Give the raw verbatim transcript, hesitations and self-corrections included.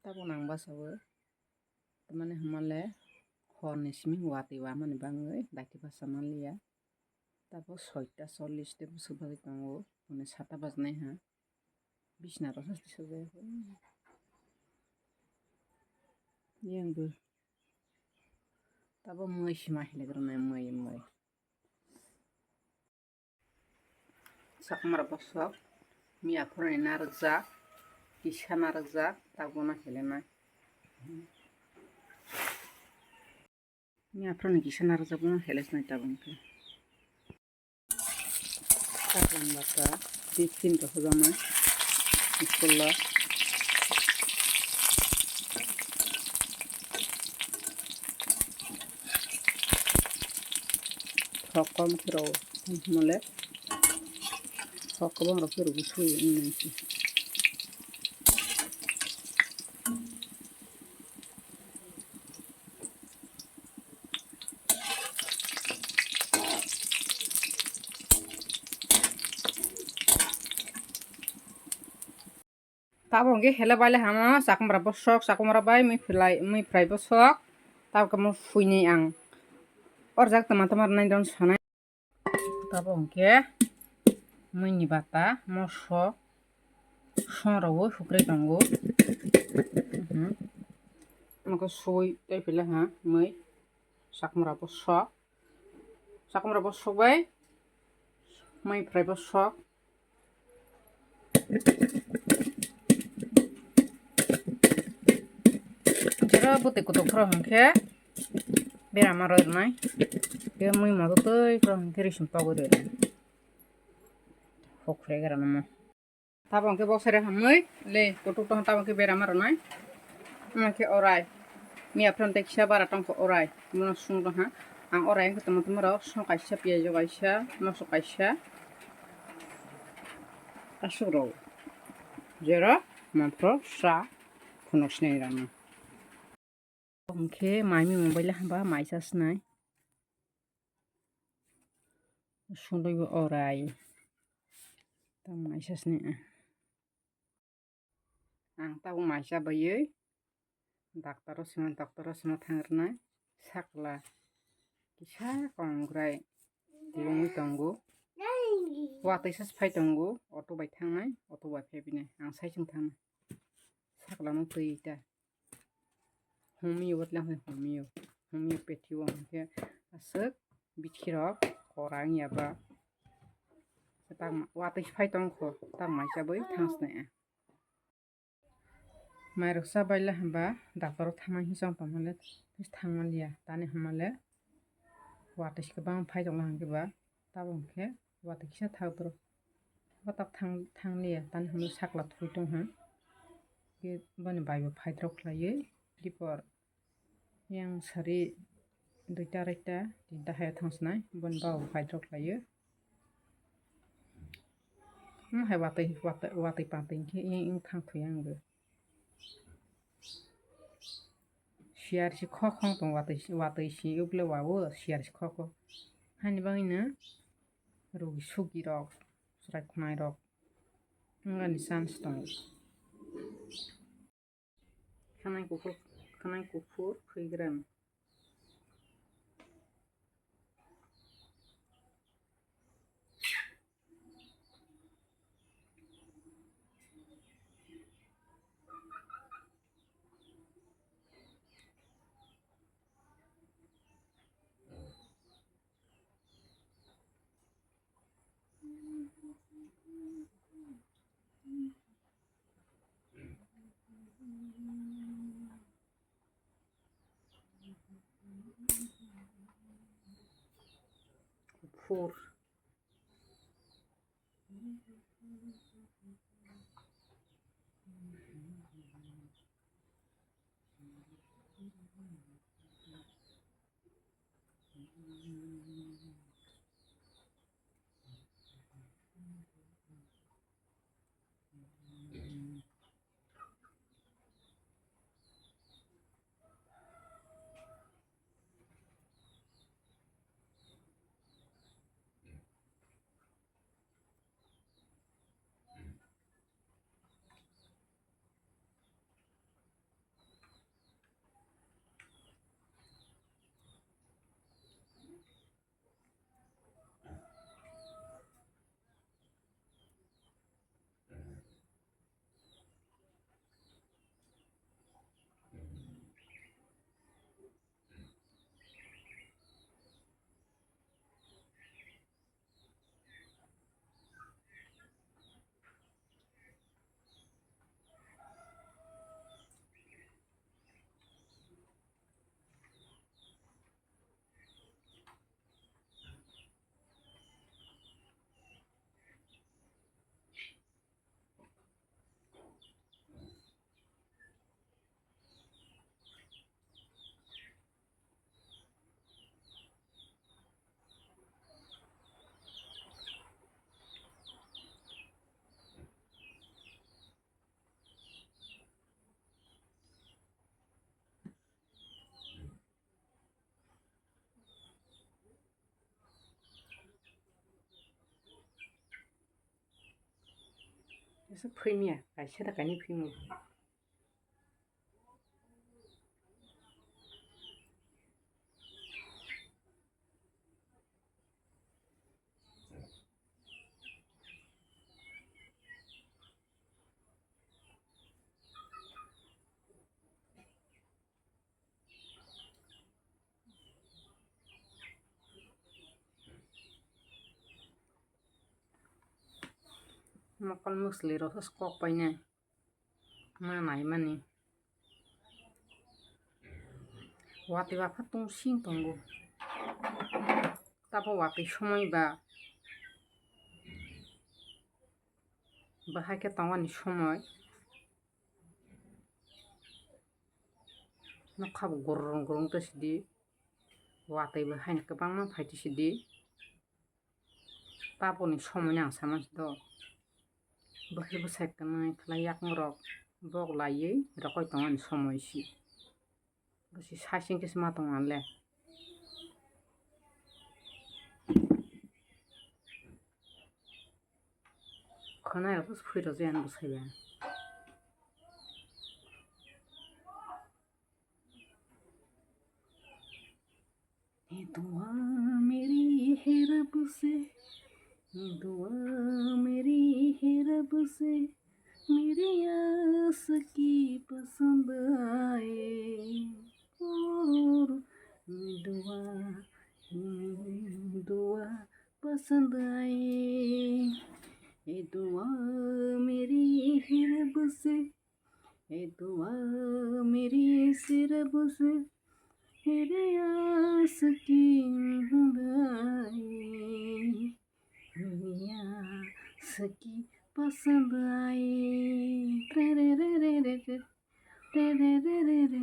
Tabuk nang bwsao tamani hwnmale horni simi watwi wamani bagwi daiti bwsa manliya. Tabuk soita chollish tei bwswk bagwi tongo, hwnwi sata bajnai ha. Bisna rok se tisajak yang bo. Tabuk mui sima hilagrwnai, mui, mui. Chakmara bosok, miya phurani narwkjak, kisa narwkjak, tabukno helenai. Miya phurani kisa narwkjak, bono helesnai tabuk khe. Chaklang bata, di tin rok hojama, school o. Thok kom khe rw mole, thok kwbang rok khe rw sui wngwi nang si. Tabuk hwnkhe hela bailai hamo, chakmara bosok, chakmara bai mui phwlai, mui phwrai bosok, tabuk khe mo fuinai ang. Orjak tama tama rwnai don sonai. Tabuk hwnkhe mui ni bata, moso, song rwui hukrwi tongo. Mhm. Mokhe sui tei phila ha mui, chakmara bosok, chakmara bosok bai mui phwrai bosok. Jora bwtwi kutuk phuru hwnkhe berama roi rwnai. Tei mui moto twi phuru hwnkhe risum pogwi rwi rwnai. Hok phre gra namo. Tabuk hwnkhe bok sari hamwi le kutuk tong, tabuk hwnkhe berama rwnai. Omo khe orai. Miya phuru tei kisa bara tongkha orai. Bono sung tongha. Ang orai wngkhe tongma tongma rok song kaisa, piyaj kaisa, moso kaisa. Aswk rw. Jero, mangphro, sa, khunuk sinai rano. Hwnkhe mai mui mobile hwnba mai cha sinai. Sundui bo orai. Tamo mai cha sinai. Ang tabuk mai cha baiwi doctor o sima, doctor o sima thang rwnai. Sakla kisa kongrai tibungwi tongo. Watwi sa phai tongo, auto bai thangnai, auto bai phai bini. Ang saichung thangnai. Sakla no twi ta. Humio, watla hwnwi humio. Humio pethi o hwnkhe aswk bithi rok kora wngya ba. Tak watwi phai tongkho, tak mai cha bwi thang sinai. Mairok cha baila hwnba doctor o thangma hinwi chong tongmale thangmaliya, tani hwnmale watwi se kwbang phai tongla hwnkhe ba, tabuk hwnkhe watwi kisa thakdoro, watak thang-, thangliya, tani hwnwi sakla thwi tongha, boni bai bo phaidrok khlaiwi dipor. Yang sari duita araita tinta hai thang sinai, boni baba bo phaidrok khlaio. Omo hai watwi, watwi, watwi patwi hwnkhe yang yang thang thwi ang bo. Siyar si khok khong tong watwi, watwi si uble wa o siyar si khok o. Hani bangino rugi sugi rok, chwrai khwnai rok wngani chance tongo. Khanai kuphur, khanai kuphur khwigrang. Kuphur. Kaisa phwimya, kaisa da kainwi phwimwi. Mokol mwsli rok kok painai ma naimani. Watwi wapha tungsing tongo. Tabo watwi somoi ba bahai khe tongmani somoi. Nokha bo gurung gurung twi sidi. Watwi bo haino kwbangma phai twi sidi. Taboni somoi no ang sama se do. Bwsai bwsai kwnwi khlai yakung rok bok laiwi rokoi tongmani somoi si. Bwsai saiching khe se ma tong ang le. Khwnai rok se phui rw jaya bwsai ba. ये दुआ मेरी है रब से, ये दुआ मेरी है रब से, मेरी आशिकी पसंद आए। और ये दुआ, ये दुआ पसंद आए। ये दुआ मेरी है रब से, ये दुआ मेरी सिर्फ से, मेरे आशिकी खुदाई, मेरी आशिकी पसंद आई। रे रे रे रे रे रे, रे रे रे रे रे।